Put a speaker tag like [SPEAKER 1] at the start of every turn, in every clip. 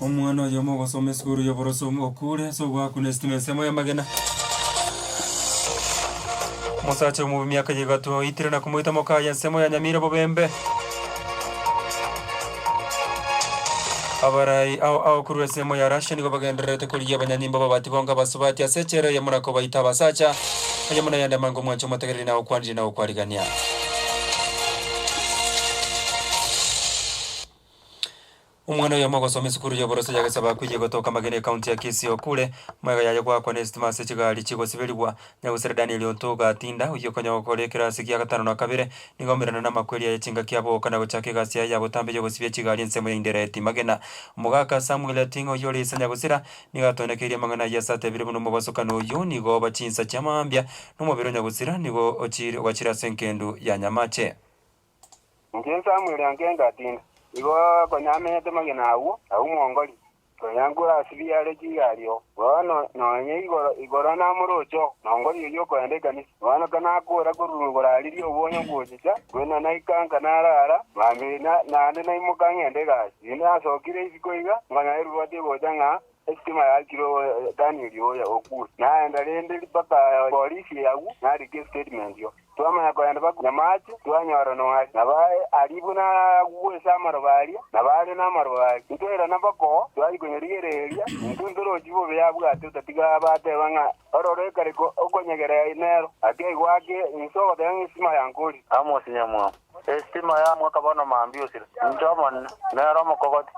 [SPEAKER 1] Omwana oyomo ogosoma esukuru y'oboroso okure ase ogoakuna esitima ensemo y'amagena. Omosacha omobe emiaka ya egatwa oitire na komoita mokaye ensemo ya Nyamira Bobembe. Abarai ao ao korwa ensemo ya Russia nigo bagendererete korigia abanyanyimbo b'abati bonga abasubati ase echela eyemo na kobaita abasacha. Eyemo nayende amange omwanche omotegereri na okwanirie na gokwarigania. Omwana oyomo ogosoma esukuru y'oboroso ya Gesabaku eyio egotoka Magena ecounty ya Kisii okure, omwega yaye goakwa nesitima ase chigari chigosiberigwa. Nyagusera Daniel Ontuga Atinda oyio konya gokora ekerasi gia gatano na kabere nigo aumerana namakweri aye chingaki aboka na gochaka egasi yaye ya botambe y'ogosibia chigari ensemo ya Indereti Magena. Omogaka Samuel Ating'a oyio ore ise Nyagusera nigo atonekeirie amang'ana ayio ase atebire buna omobasokano oyio nigo oba chinsa chia mambia na omobere o Nyagusera nigo ochire ogachire ase engendu ya Nyamache.
[SPEAKER 2] Inche Samweli anke ngatinda. Igo konya amenyete magena agwo, agwo mwongori, konya nkorasibia are chigari oo. Bono nonye igoro igoro namoroche oo, nongori oyio okoenda ekanisa. Bono kanakora korwa igoro aririe obonyo ngochicha, buna naika nka narara, mambia naende naimoka ng'ende egasi. Rinde nasokire isiko iga, nkonyora eriboti egocha ng'a Esitima yaakirwe Danieli oyo okure. Naenda rende mpaka polisi agwo narika estatement yo. Twamanya kogenda mpaka Nyamache twanyora noari. Nabo aria buna agwo ase amaroba aria, nabo are namaroba aria. Ntwairana mpaka oo, twachia konyarigereria, intwe ntorochi bobe yabwate otatiga bateba ng'a ororo ekare okonyegera nero. Ake igo ake inse ogoteba ng'a esitima yankorire.
[SPEAKER 3] Amos Nyamwamu, Esitima yamwaka bono mambia osire. Inche Omonene, nere omokogoti.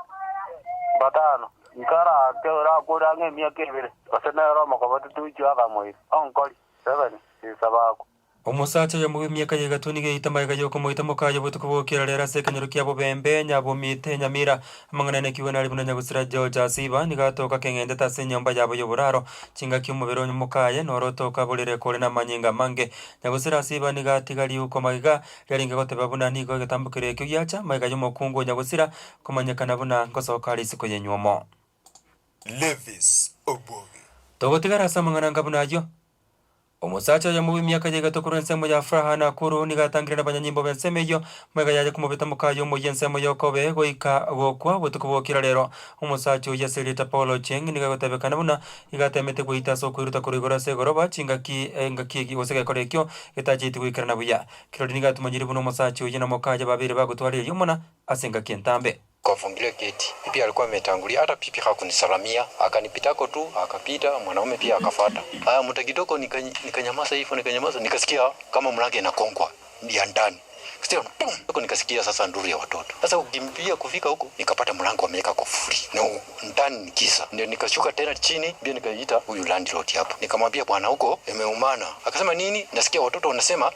[SPEAKER 3] Batano. Nkarake orakore ang'e emiaka ebere, gose nere omokogoti toichwe akamoira. Onkori, Seven, Chinsabaku.
[SPEAKER 1] Omosacha oyomo bw'emiaka ya egatwa nigo eita magega y'okomoita mokaye obotuko bw'okera rero ase ekenyoro kia Bobembe, Nyabomite, Nyamira. Amang'ana anekiwe nare buna nyagusira George Asiba nigo atoka akeng'entete ase enyomba yabo y'oboraro. Chingaki omobere o mokaye noro otoka borere kore namanyinga amange. Nyagusira Asiba nigo atiga riuko magega riarenge goteba buna nigo egetambokero ekio giacha magega y'omokungu o nyagusira komanyekana buna ngosoka are isiko y'enywomo.
[SPEAKER 4] Levis Obwogi.
[SPEAKER 1] Togotigara ase amang'ana anga buna ayio. Omosacha oyomo bw'emiaka ya egato korwa ensemo ya Furaha Nakuru nigo atangire nabanyanyimbo b'ensemo eyio, magega yaye komobeta mokaye omoyio ensemo y'okobe goika gokwa obotuko bwa kera rero. Omosacha oyio ase erieta Paul Ochieng nigo agotebekana buna igo atemete gweita ase okoiruta korwa igoro ase egoroba chingaki engaki egi gose gekora ekio getachieti goikerana buya. Kirori nigo atomanyire buna omosacha oyio na mokaye babeire bagotwara eriomana ase engaki entambe.
[SPEAKER 5] Kafungilia gate, pipi alikuwa ametangulia, hata pipi hakunisalamia, akanipitako tu, akapita, mwanaume pia akafata. Haya muda kidogo nika, nikanyamaza hivyo, nikanyamaza, nikasikia kama mlango inagongwa ya ndani. Kasikia pum, huko nikasikia sasa nduru ya watoto. Sasa kukimbia kufika huko nikapata mlango wameweka kufuli na ndani ni giza. Ndio nikashuka tena chini, ndio nikaita huyu landlord hapo. Nikamwambia bwana, huko imeumana. Akasema nini? Nasikia watoto wanasema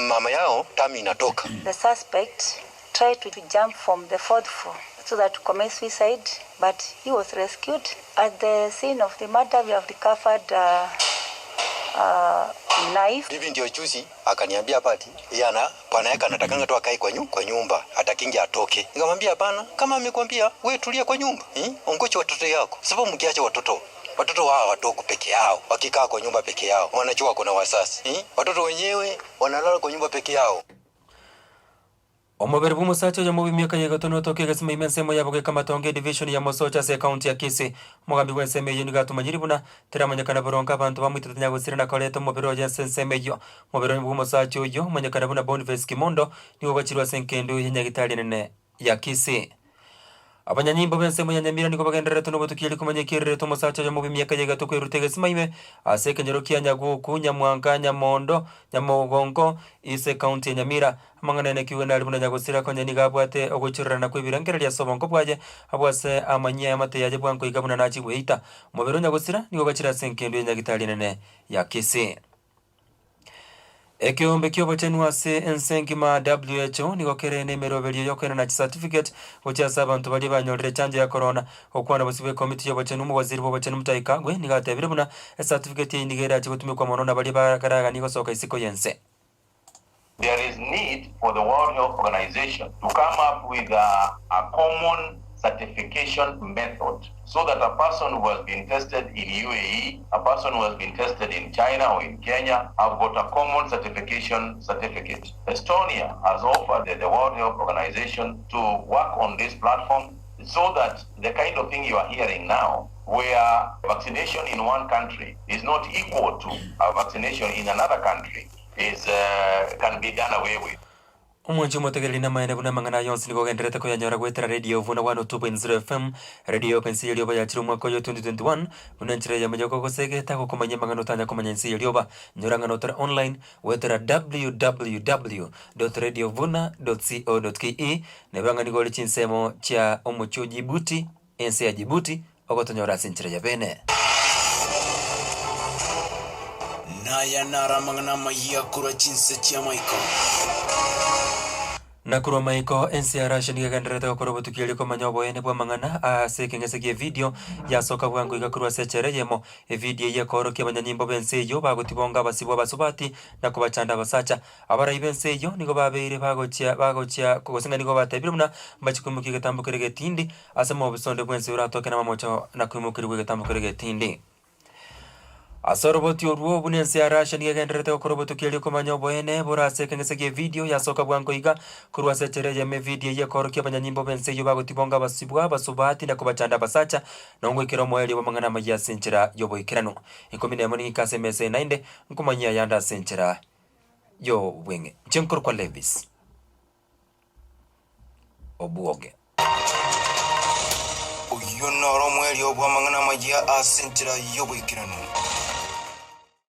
[SPEAKER 5] mama yao damu inatoka.
[SPEAKER 6] The suspect tried to jump from the fourth floor so that to commit suicide but he was rescued. At the scene of the murder we have recovered a, a knife.
[SPEAKER 5] Bibi ndio juzi akaniambia hapa ati yeye ana bwana yake anatakanga tu akae kwa, nyu, kwa nyumba hatakingi atoke. Nikamwambia hapana, kama amekwambia we tulia kwa nyumba eh, ongoje watoto yako, sababu mkiacha watoto watoto wao wadogo peke yao wakikaa kwa nyumba peke yao wanajua kuna wazazi eh, watoto wenyewe wanalala kwa nyumba peke yao.
[SPEAKER 1] Omobere bw'omosacha oyomo bw'emiaka ya egato notoke egesima ime ensemo yabo goika Matonge edivision ya Mosocho ase ecounty ya Kisii. Omogambi bw'ensemo eyio nigo atomanyiri buna teramanyekana boronge abanto bamoitete nyagosira na koreta omobere oye ase ensemo eyio. Omobere bw'omosacha oyio omanyekana buna Boniface Kimondo nigo ogachirwe ase engendu ya nyagitari enene ya Kisii. Abanyanyimbo b'ensemo ya Nyamira nigo bagendererete nobotuki komanya ekiarerete omosacha oyomo bw'emiaka ya egato kweruta egesima ime ase ekenyoro kia Nyaguku, Nyamwanga, Nyamondo, Nyamogongo, ase ekaunti ya Nyamira. Amang'ana aya nakiigwe nare buna nyagosira konya nigo abwate ogoichorerana kw'ebirengererio ase obongo bwaye, abwo ase amanyia y'amate yaye bwango iga buna nachie gweita. Omobere o nyagosira nigo ogachire ase engendu ya Nyagitari enene ya Kisii. Ekeombe ki'obochenu ase ense engima, WHO, nigo kere nemeroberio y'okoenana chicertificate gochia ase abanto baria banyorire echanjo ya corona. Gokwana bosio bw'ekomiti y'obochenu, omowaziri bw'obochenu Mutahi Kagwe nigo atebire buna ecertificate eyio nigo erache gotumekwa mono na baria bakaraganie gosoka isiko y'ense.
[SPEAKER 7] There is need for the World Health Organization to come up with a a common certification method so that a person who has been tested in UAE, a person who has been tested in China or in Kenya have got a common certification certificate. Estonia has offered the, the World Health Organization to work on this platform. so that the kind of thing you are hearing now where vaccination in one country is not equal to a vaccination in another country is can be done away with.
[SPEAKER 1] Omwanchi omotegereri namaene buna amang'ana aya onsi nigo ogendererete koyanyora goetera Radio Vuna 102.0 FM, Radio yoka ense y'erioba yachire omwaka oyo 2021, buna enchera eyemo yokogosegeta gokomanyia amang'ana otanya komanya ense y'erioba. Nyora ng'a notore online goetera www dot radiovuna dot co dot ke, neba ng'a nigo ore chinsemo chia omochie o Djibouti, ense ya Djibouti, ogotonyora ase enchera ya bene.
[SPEAKER 8] Naya naro amang'ana amayia korwa chinse chi'amaiko.
[SPEAKER 1] Na korwa amaiko, ense ya Russia nigo egendererete gokora obotuki erio komanya oboene bw'amang'ana ase ekeng'ese gi'evidio yasoka bwango iga korwa ase echela eyemo. Evidio eyio ekoorokia abanyanyimbo b'ense eyio bagotibonga abasibwa abasubati na kobachanda abasacha. Abarai b'ense eyio nigo babeire bagochia bagochia gose ng'a nigo batebire buna mbachie koimokia egetambo keria getindi Ase omobisa onde bwensi oratoke namamocho na koimokerigwa egetambo keria getindi. Ase oroboti orwo, buna ense ya Russia nigo egendererete gokora obotuki erio komanya oboene bore ase ekeng'ese gi'evidio yasoka bwango iga korwa ase echela eyemo evidio eyio ekoorokia abanyanyimbo b'ense eyio bagotibonga abasibwa abasubati na kobachanda abasacha na ogoikera omoerio bw'amang'ana amayia ase enchera y'oboikeranu. Ikomi nemo ning'ike ase emesa eye naende nkomanyia ayande ase enchera y'obweng'e. Inche nkorokwa Levis. Obwoge.
[SPEAKER 8] Oyio noro omwerio bw'amang'ana amayia ase enchera y'oboikeranu.